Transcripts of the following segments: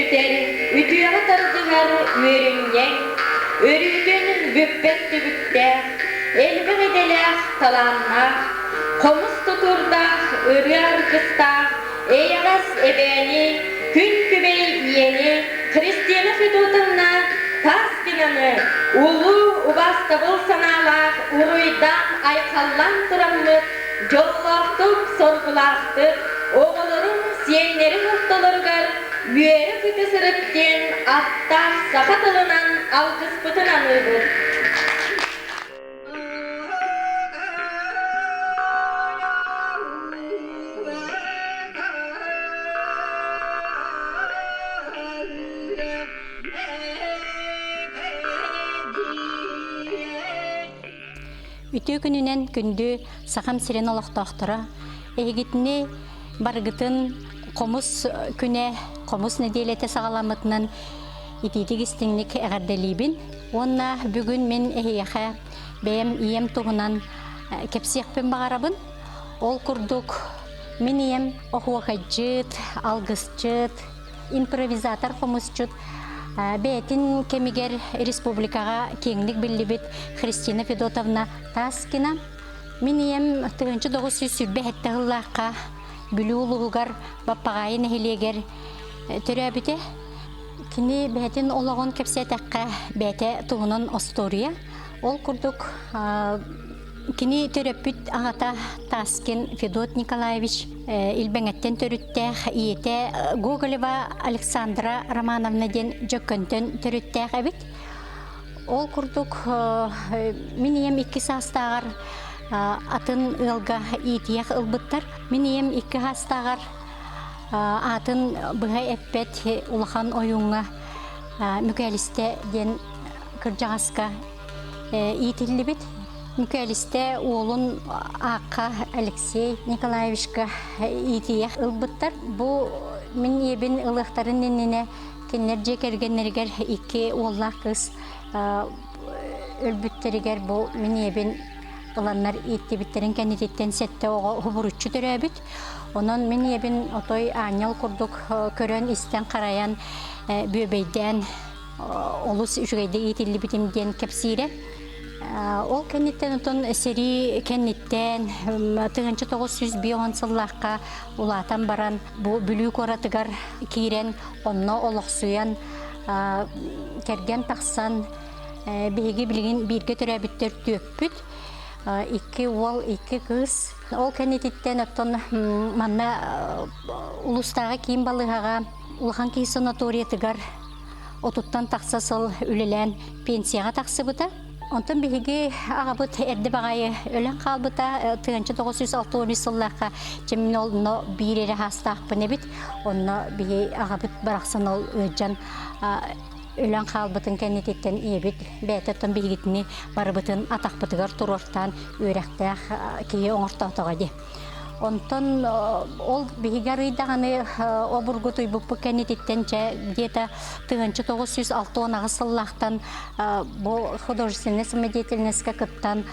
Үөрэр-көтүтэр, үтүөҕэ тардыһар үөрүнньэҥ, өрүүтүн бүппэт түбүктээх, элбэх идэлээх, талааннаах, хомус тутуурдаах, ырыа аргыстаах, эйэҕэс эбээни, күн күбэй ийэни Христина Федотовна Таскинаны улуу убаастабыл санаалаах уруйдаан-айхаллаан тураммыт дьоллоохтук, соргулаахтык оҕолорун, сиэннэрин ортолоругар үөрэ-көтө сырыт диэн аттаах саха тылынан алгыспытын аныыбыт. Үтүө күнүнэн күндү Сахам сирин олохтоохторо, эһигитини барыгытын хомус күнэ, хомус нэдиэлэтэ саҕаламмытынан итиитик истиҥник эҕэрдэлиибин. Уонна бүгүн мин эһиэхэ бэйэм ийэм туһунан кэпсиэхпин баҕарабын. Ол курдук мин ийэм оһуохайдьыт, алгысчыт, импровизатор хомусчут бэйэтин кэмигэр республикаҕа киэҥник биллибит Христина Федотовна Таскина. Мин ийэм 1927 сыллаахха Бүлүү улууһугар Баппаҕаайы нэһилиэгэр төрөөбүтэ. Кини бэйэтин олоҕун кэпсээтэххэ, бэйэтэ туһунан остуоруйа. Ол курдук кини төрөппүт аҕата Таскин Федот Николаевич Илбэҥэттэн төрүттээх, ийэтэ Гоголева Александра Романовна диэн Дьөккөнтөн төрүттээх эбит. Ол курдук мин ийэм икки саастааҕар атын ыалга иитийэх ылбыттар. Мин ийэм икки саастааҕар аатын быһа эппэт улахан ойууҥҥа Мүкээлистэ диэн кырдьаҕаска иитиллибит. Мүкээлистэ уолун аакка Алексей Николаевичка иитийэх ылбыттар. Бу мин ийэбин ылыахтарын иннинэ кинилэр дьиэ кэргэннэригэр икки уоллаах кыыс өлбүттэригэр бу мин ийэбин ыланнар ииттибиттэрин кэннититтэн сэттэ оҕо уһубуруччу төрөөбүт. Онон мин ийэбин отой аанньал курдук көрөн-истэн харайан бүөбэйдээн олус үчүгэйдик иитиллибитим диэн кэпсиирэ. Ол кэнниттэн отон сэрии кэнниттэн 1950 сыллаахха улаатан баран бу Бүлүү куоратыгар киирэн онно олохсуйан кэргэн тахсан биһиги билигин бииргэ төрөөбүттэр түөппүт икки уол икки кыыс ол кэннититтэн оттон манна улуустааҕы киин балыыһаҕа улахан киһи санаториятыгар отуттан тахса сыл үлэлээн пенсияҕа тахсыбыта. Онтон биһиги аҕабыт эрдэ баҕайы өлөн хаалбыта 1963 сыллаахха чэмин онно биир эрэ хаастаахпын эбит. Онно биһи аҕабыт барахсан ол ыалдьан өлөн хаалбытын кэннититтэн ийэбит бэйэтэ оттон биһигитини барыбытын атахпытыгар туруортаан үөрэхтээх киһи оҥортоотоҕо дии. Онтон ол биһиги арыйдаҕаны обургутуйбуппут кэннититтэн чэ где-то 1968 сыллаахтан бу художественнай самодеятельностька кыттан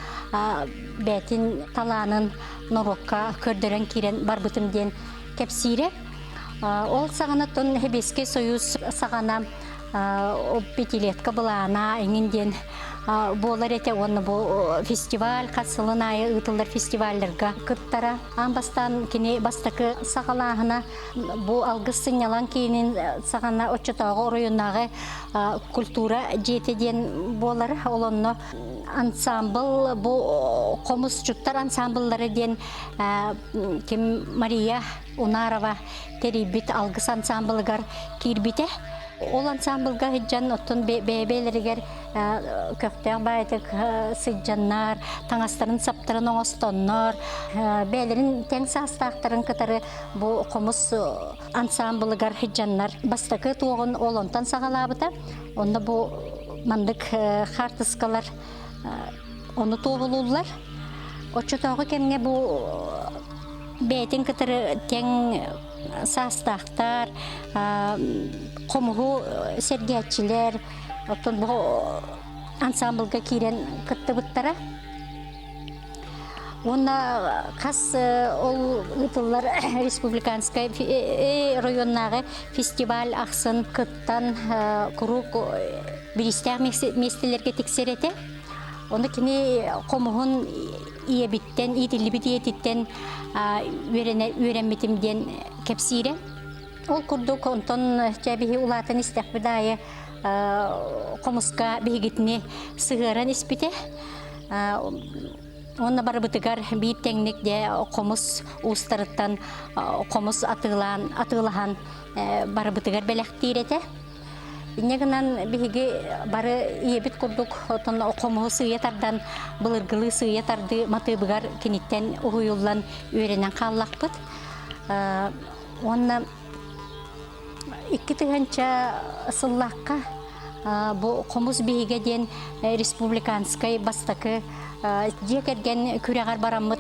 бэйэтин талаанын норуокка көрдөрөн киирэн барбытым диэн кэпсиирэ. Ол саҕана тон Сэбиэскэй Союз саҕана пятилетка былаана эҥин диэн буолар этэ уонна бу фестиваль хас сылын аайы ыытыллар фестивалларга кыттара. Аан бастаан кини бастакы саҕалааһына бу Алгыс сынньалаҥ киинин саҕана оччотооҕу оройуоннааҕы культура дьиэтэ диэн буолар. Ол онно ансамбл бу хомусчуттар ансамбллара диэн ким Мария Унарова тэрийбит Алгыс ансамблыгар киирбитэ. Ол ансамблга сылдьан, оттон бэйэ-бэйэлэригэр көхтөөх баайытык сылдьаннар, таҥастарын саптарын оҥостоннор, бэйэлэрин тэҥ саастаахтарын кытары бу хомус ансамблыгар сылдьаннар бастакы туоҕун ол онтон саҕалаабыта. Онно бу маннык хаартыскалар ону туоһулууллар. Оччотооҕу кэмҥэ бу бэйэтин кытары тэҥ саастаахтар, хомуһу сэргээччилэр, оттон бу ансамблга киирэн кыттыбыттара. Уонна хас ол ыытыллар республиканскай районнааҕы фестиваль ахсын кыттан куруук бириистээх миэстэлэргэ тиксэр этэ. Ону кини хомуһун ийэбиттэн, иитиллибит ийэтиттэн үөрэммитим диэн кэпсиирэ. Ол курдук онтон чэ биһи улаатан истэхпит аайы хомуска биһигитини сыһыаран испитэ. Уонна барыбытыгар биир тэҥник дьэ хомус уустарыттан хомус атыылаан атыылаһан барыбытыгар бэлэхтиир этэ. Инньэ гынан биһиги бары ийэбит курдук отон хомуһу сыыйа тардан былыргылыы сыыйа тардыы матыыбыгар киниттэн уһуйуллан үөрэнэн хааллахпыт. Уонна 2000 сыллаахха бу Хомус биһигэ диэн республиканскай бастакы дьиэ кэргэн күрэҕэр бараммыт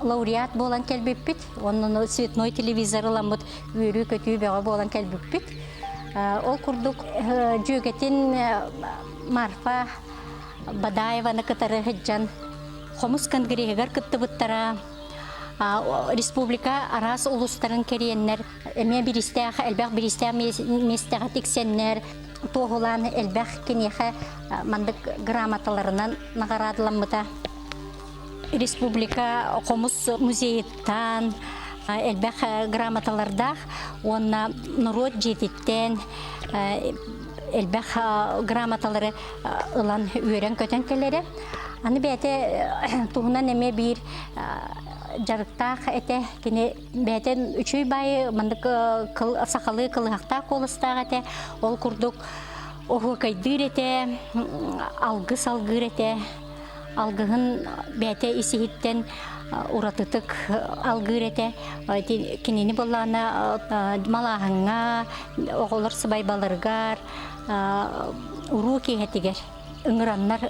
лауреат буолан кэлбиппит. Онно цветной телевизор ыламмыт үөрүү-көтүү бөҕө буолан кэлбиппит. Ол курдук дьүөгэтин Марфа Бадаеваны кытары сылдьан хомус конгреһыгар кыттыбыттара. Республика араас улуустарын кэриэннэр эмиэ бириистээх элбэх бириистээх миэстэҕэ тиксэннэр туоһулаан элбэх киниэхэ маннык грамоталарынан наҕараадаламмыта. Республика хомус музейыттан элбэх грамоталардаах уонна норуот дьиэтиттэн элбэх грамоталары ылан үөрэн-көтөн кэлэрэ. Аны бэйэтэ туһунан эмиэ биир дьарыктаах этэ. Кини бэйэтэ үчүгэй баайы маннык сахалыы кылыһахтаах куоластаах этэ. Ол курдук оһуокайдыыр этэ, алгыс алгыыр этэ. Алгыһын бэйэтэ ис-иһиттэн уратытык алгыыр этэ. Кинини буоллаҕына малааһыҥҥа, оҕолор сыбайбаларыгар, уруу киэһэтигэр ыҥыраннар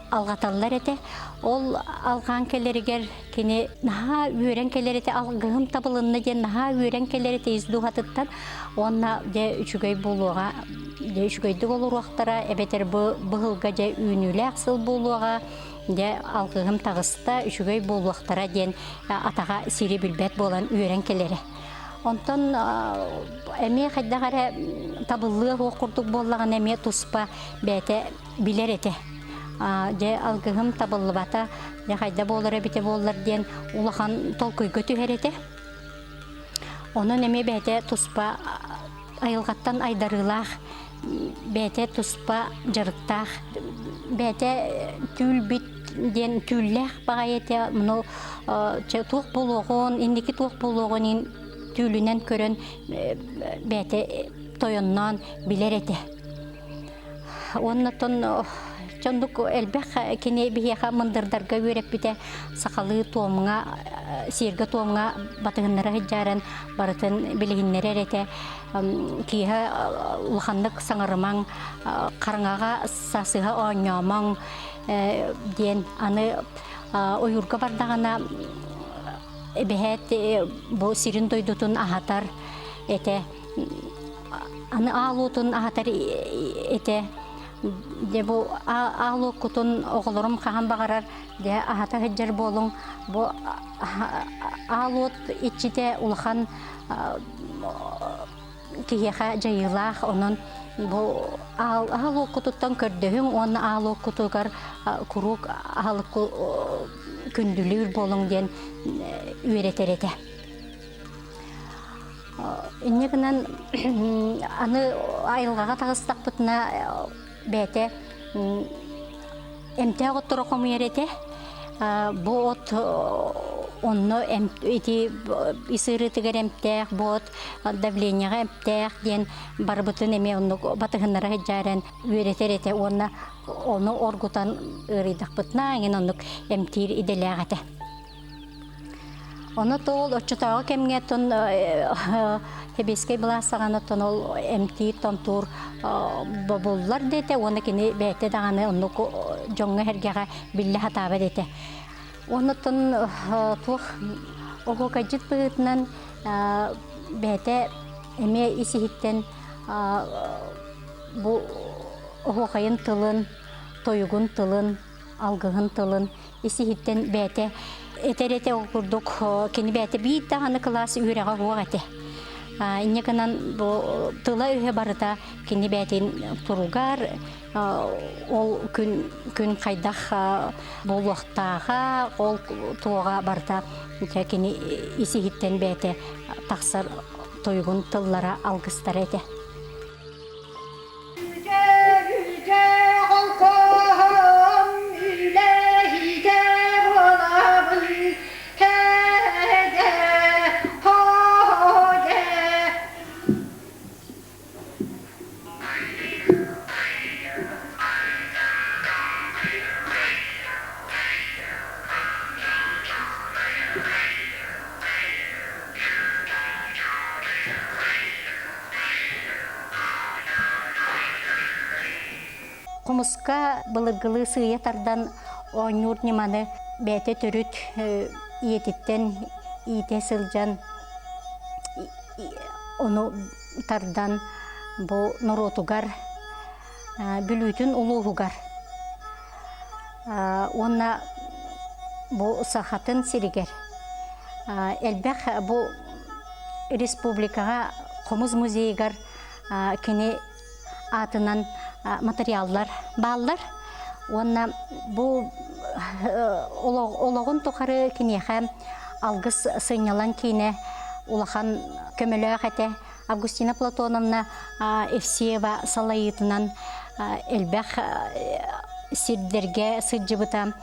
алҕаталлар этэ. Ол алҕаан кэлэригэр кини наһаа үөрэн кэлэр этэ, алгыһым табылынна диэн наһаа үөрэн кэлэр этэ ис дууһатыттан. Уонна дьэ үчүгэй буолуоҕа, дьэ үчүгэйдик олоруохтара, эбэтэр бу быһылга дьэ үүнүүлээх сыл буолуоҕа, дьэ алгыһым таҕыста, үчүгэй буолуохтара диэн атаҕа сири билбэт буолан үөрэн кэлэрэ. Онтон эмиэ хайдах эрэ табыллыа суох курдук буоллаҕына эмиэ туспа бэйэтэ билэр этэ. Дьэ алгыһым табыллыбата, дьэ хайда буолар эбитэ буоллар диэн улахан толкуйга түһэр этэ. Онон эмиэ бэйэтэ туспа айылҕаттан айдарыылаах, бэйэтэ туспа дьарыктаах, бэйэтэ түүл-бит диэн түүллээх баҕайы этэ. Муну туох буолуоҕун, инники туох буолуоҕун иһин түүлүнэн көрөн бэйэтэ тойонноон билэр этэ. Уонна оннук элбэх кини биһиэхэ мындырдарга үөрэппитэ сахалыы туомҥа, сиэргэ-туомҥа батыһыннара сылдьааран барытын билиһиннэрэр этэ. Киэһэ улаханнык саҥарымаҥ, хараҥаҕа сасыһа оонньоомоҥ диэн аны ойуурга бардаҕына эбэһээт бу сирин дойдутун аһатар этэ. Аны аал уотун аһатар этэ. Дьэ бу аал уоккутун оҕолорум хаһан баҕарар дьэ аһата сылдьар буолуҥ. Бу аал уот иччитэ улахан киһиэхэ дьайыылаах. Онон бу аал уоккутуттан көрдөһүҥ уонна аал уоккутугар куруук аһылык күндүлүүр буолуҥ диэн үөрэтэр этэ. Инньэ гынан аны айылҕаҕа таҕыстахпытына бэйэтэ эмтээх оттору хомуйар этэ. Бу от онно ити ис ыарыытыгар эмтээх, бу от давлениеҕа эмтээх диэн барыбытын эмиэ оннук батыһыннара сылдьааран үөрэтэр этэ уонна ону оргутан ыарыйдахпытына эҥин оннук эмтиир идэлээх этэ. Ону ол оччотооҕу кэмҥэ оттон сэбиэскэй былаас саҕана оттон ол эмтиир томтуур бобуллар диэтэ уонна кини бэйэтэ даҕаны оннук дьоҥҥо-сэргэҕэ биллэ сатаабат этэ. Уонна оттон туох оһуокайдьыт быһыытынан бэйэтэ эмиэ ис-иһиттэн бу оһуокайын тылын, тойугун тылын. алгыһын тылын ис-иһиттэн бэйэтэ этэр этэ ол курдук кини бэйэтэ биир даҕаны кылаас үөрэҕэ суох этэ. Инньэ гынан бу тыла-өһө барыта кини бэйэтин туругар ол күн күн хайдах буолуохтааҕа, ол туоҕа барыта кини ис-иһиттэн бэйэтэ тахсар тойугун тыллара алгыстара этэ. Үтэ холкоһом үлэһитэ буолабын Һээдэ, һоодэ. Хомуска былыргылыы сыыйа тардан оонньуур ньыманы бэйэтэ төрүт ийэтиттэн иитэ сылдьан ону тардан бу норуотугар Бүлүүтүн улууһугар уонна бу Сахатын сиригэр элбэх бу республикаҕа хомус музейыгар кини аатынан материаллар бааллар уонна бу олоҕун тухары киниэхэ алгыс сынньалаҥ киинэ улахан көмөлөөх этэ. Августина Платоновна Евсеева салайыытынан элбэх сирдэргэ сылдьыбыта.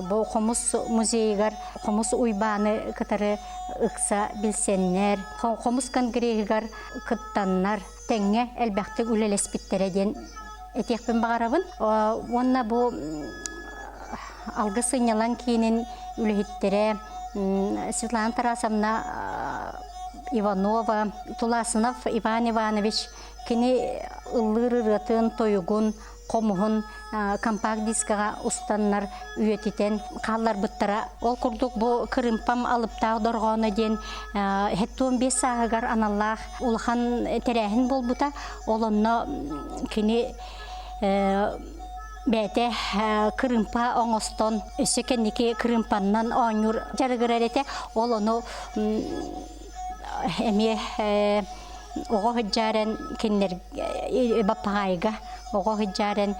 Бу хомус музейыгар Хомус Уйбааны кытары ыкса билсэннэр, хомус конгреһыгар кыттаннар, тэҥҥэ элбэхтик үлэлэспиттэрэ диэн этиэхпин баҕарабын. Уонна бу Алгыс сынньалаҥ киинин үлэһиттэрэ Светлана Тарасовна Иванова, Туласынов Иван Иванович кини ыллыыр ырыатын, тойугун, хомуһун компакт-дискаҕа устаннар үйэтитэн хаалларбыттара. Ол курдук бу Кырыымпам алыптаах дорҕооно диэн 75 сааһыгар аналлаах улахан тэрээһин буолбута. Ол онно кини бэйэтэ кырыымпа оҥостон өссө кэнники кырыымпаннан оонньуур дьарыгырар этэ. Ол ону эмиэ оҕо сылдьааран кинилэр баппаҕаайыга оҕо сылдьааран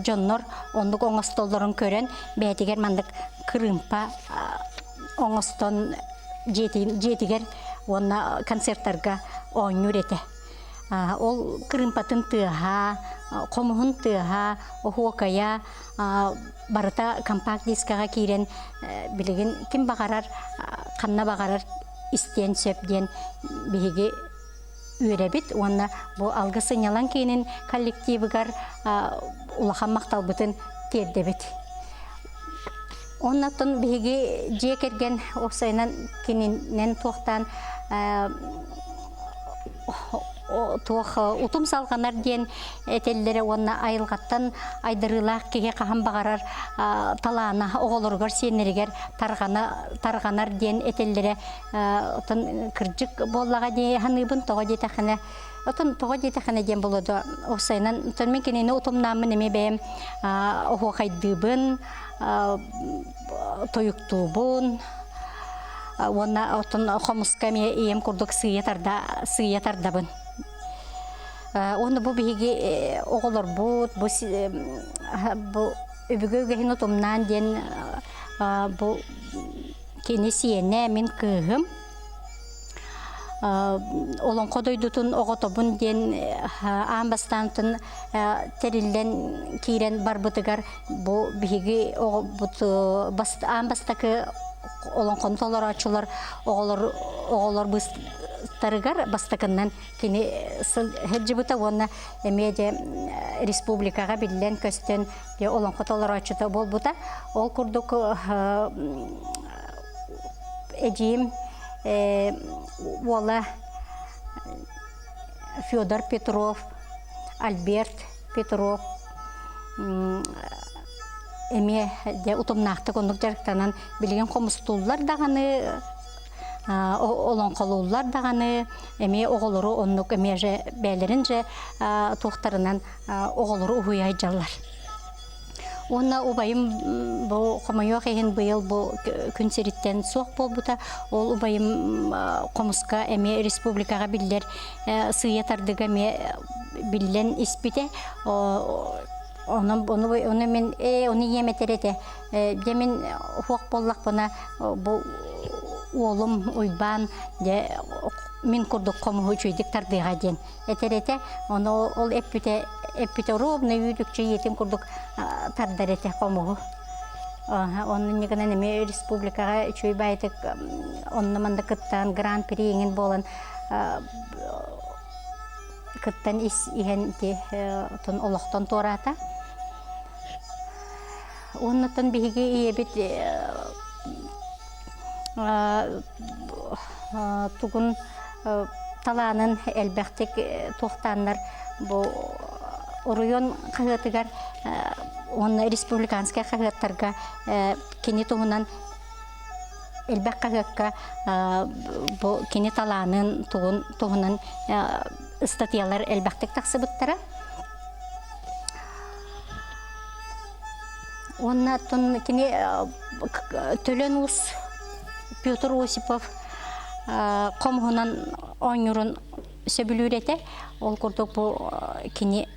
дьоннор оннук оҥостоллорун көрөн бэйэтигэр маннык кырыымпа оҥостон дьиэтигэр уонна концертарга оонньуур этэ. Ол кырыымпатын тыаһа, хомуһун тыаһа, оһуокайа барыта компакт-дискаҕа киирэн билигин ким баҕарар ханна баҕарар истиэн сөп диэн биһиги үөрэбит уонна бу Алгыс сынньалаҥ киинин коллективыгар улахан махталбытын тиэрдэбит. Оннотон биһиги дьиэ кэргэн уопсайынан кининэн туохтаан туох утум салҕанар диэн этэллэрэ уонна айылҕаттан айдарыылаах киһи хаһан баҕарар талаана оҕолоругар сиэннэригэр тарҕана тарҕанар диэн этэллэрэ отон кырдьык буоллаҕа дии саныыбын тоҕо диэтэххинэ отон тоҕо диэтэххинэ диэн буолуо дуо уопсайынан отон мин кинини утумнааммын эмиэ бэйэм оһуохайдыыбын тойуктуубун уонна оттон хомуска эмиэ ийэм курдук сыыйа тарда сыыйа тардабын уонна бу биһиги оҕолорбут бу бу өбүгэ үгэһин утумнаан диэн бу кини сиэнэ мин кыыһым Олоҥхо дойдутун оҕотобун диэн аан бастаантын тэриллэн киирэн барбытыгар бу биһиги оҕобут аан бастакы олоҥхону толорооччулар оҕолор оҕолор быыстарыгар бастакыннан кини сылдьыбыта уонна эмиэ де республикаҕа биллэн-көстөн олоҥхо толорооччута буолбута. Ол курдук эдьиийим уола Федор Петров, Альберт Петров эмиэ дьэ утумнаахтык оннук дьарыктанан билигин хомустууллар даҕаны олоҥхолууллар даҕаны эмиэ оҕолору оннук эмиэ же бэйэлэрин же туохтарынан оҕолору уһуйа сылдьаллар. Уонна убайым бу хомойуох иһин быйыл бу күн сириттэн суох буолбута. Ол убайым хомуска эмиэ республикаҕа биллэр сыыйа тардыга эмиэ биллэн испитэ. Ону, ону, ону мин ээ ону ийэм этэр этэ. Дьэ мин уһуох буоллахпына бу уолум Уйбаан дьэ мин курдук хомуһу үчүгэйдик тардыаҕа диэн этэр этэ. Ону ол эппитэ эппитэ ровно үүт-үкчү ийэтин курдук тардар этэ хомуһу. Онно инньэ гынан эмиэ республикаҕа үчүгэй баайытык онно-манна кыттан гран-при иҥин буолан кыттан ис иһэн ити отон олохтон туораата. Уоннаттан биһиги ийэбит тугун талаанын элбэхтик туохтааннар бу оройуон хаһыатыгар уонна республиканскай хаһыаттарга кини туһунан элбэх хаһыакка бу кини талаанын тугун туһунан ыстатыйалар элбэхтик тахсыбыттара. Уонна оттон кини Төлөн Уус Петр Осипов хомуһунан оонньуурун сөбүлүүр этэ. Ол курдук бу кини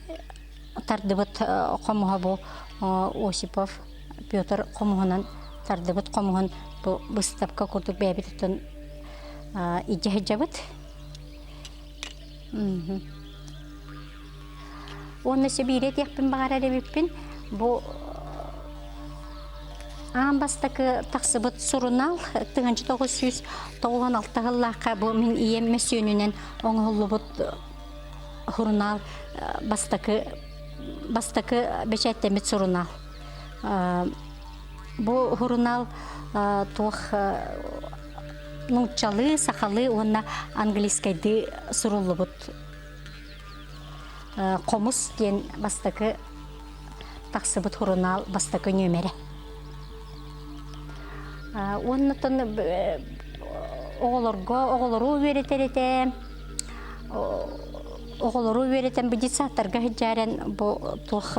тардыбыт хомуһа бу Осипов Петр хомуһунан тардыбыт хомуһун бу быыстапка курдук бэйэбит оттон илдьэ сылдьабыт. Уонна сөбиирэ этиэхпин баҕарар эбиппин. Бу аан бастакы тахсыбыт сурунаал 1996 сыллаахха бу мин ийэм мөссүөнүнэн оҥоһуллубут сурунаал бастакы бастакы бэчээттэммит сурунаал. Бу сурунаал туох нууччалыы, сахалыы уонна английскайдыы суруллубут Хомус диэн бастакы тахсыбыт сурунаал бастакы нүөмэрэ. Уоннатан оҕолорго оҕолору үөрэтэр этэ. Оҕолору үөрэтэн бу детсадтарга сылдьааран бу туох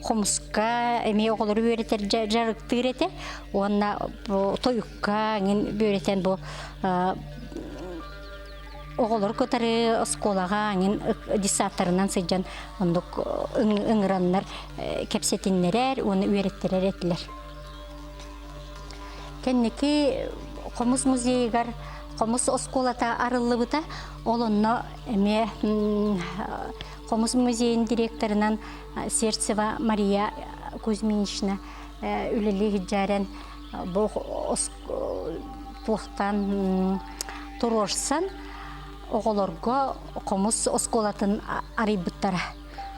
хомуска эмиэ оҕолору үөрэтэр дьарыктыыр этэ. Уонна бу тойукка эҥин үөрэтэн бу оҕолору кытары оскуолаҕа эҥин детсадтарынан сылдьан оннук ыҥыраннар кэпсэтиннэрэр уонна үөрэттэрэр этилэр. Кэнники хомус музейыгар хомус оскуолата арыллыбыта. Ол онно эмиэ хомус музейын директорынан Сердцева Мария Кузьминична үлэлии сылдьааран бу туохтан туруорсан оҕолорго хомус оскуолатын арыйбыттара.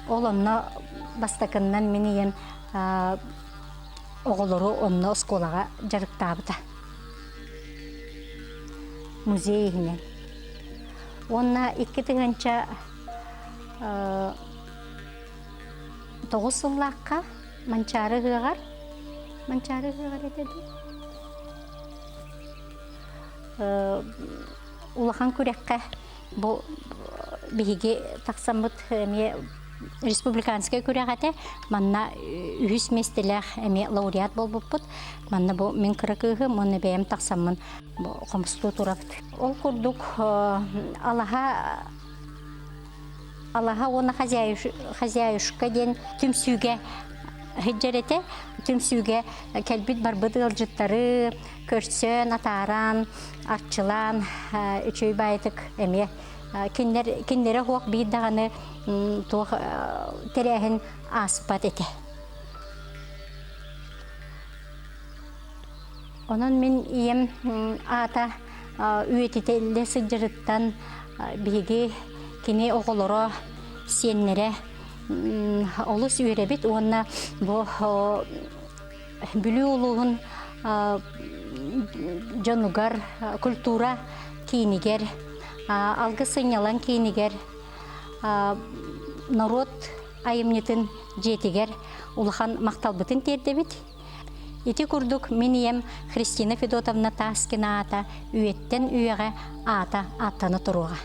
Ол онно бастакыннан мин ийэм оҕолору онно оскуолаҕа дьарыктаабыта. Музей иһинэн. Уонна 2009 сыллаахха Манчаары ыһыаҕар Манчаары ыһыаҕар этэ дуу? Улахан күрэххэ бу биһиги тахсаммыт эмиэ республиканскай күрэх этэ. Манна үһүс миэстэлээх эмиэ лауреат буолбуппут. Манна бу мин кыра кыыһым уонна бэйэм тахсаммын бу хомустуу турабыт. Ол курдук алаһа Алаһа уонна хозяюшка диэн түмсүүгэ сылдьар этэ. Түмсүүгэ кэлбит барбыт ыалдьыттары көрсөн, атааран, арчылаан үчүгэй баайытык эмиэ кинилэр кинилэрэ суох биир даҕаны туох тэрээһин ааспат этэ. Онон мин ийэм аата үйэтитиллэ сылдьарыттан биһиги кини оҕолоро, сиэннэрэ олус үөрэбит уонна бу Бүлүү улууһун дьонугар культура киинигэр, алгыс сынньалаҥ киинигэр норуот айымньытын дьиэтигэр улахан махталбытын тиэрдэбит. Ити курдук мин ийэм Христина Федотовна Таскина аата үйэттэн үйэҕэ аата ааттана туруоҕа.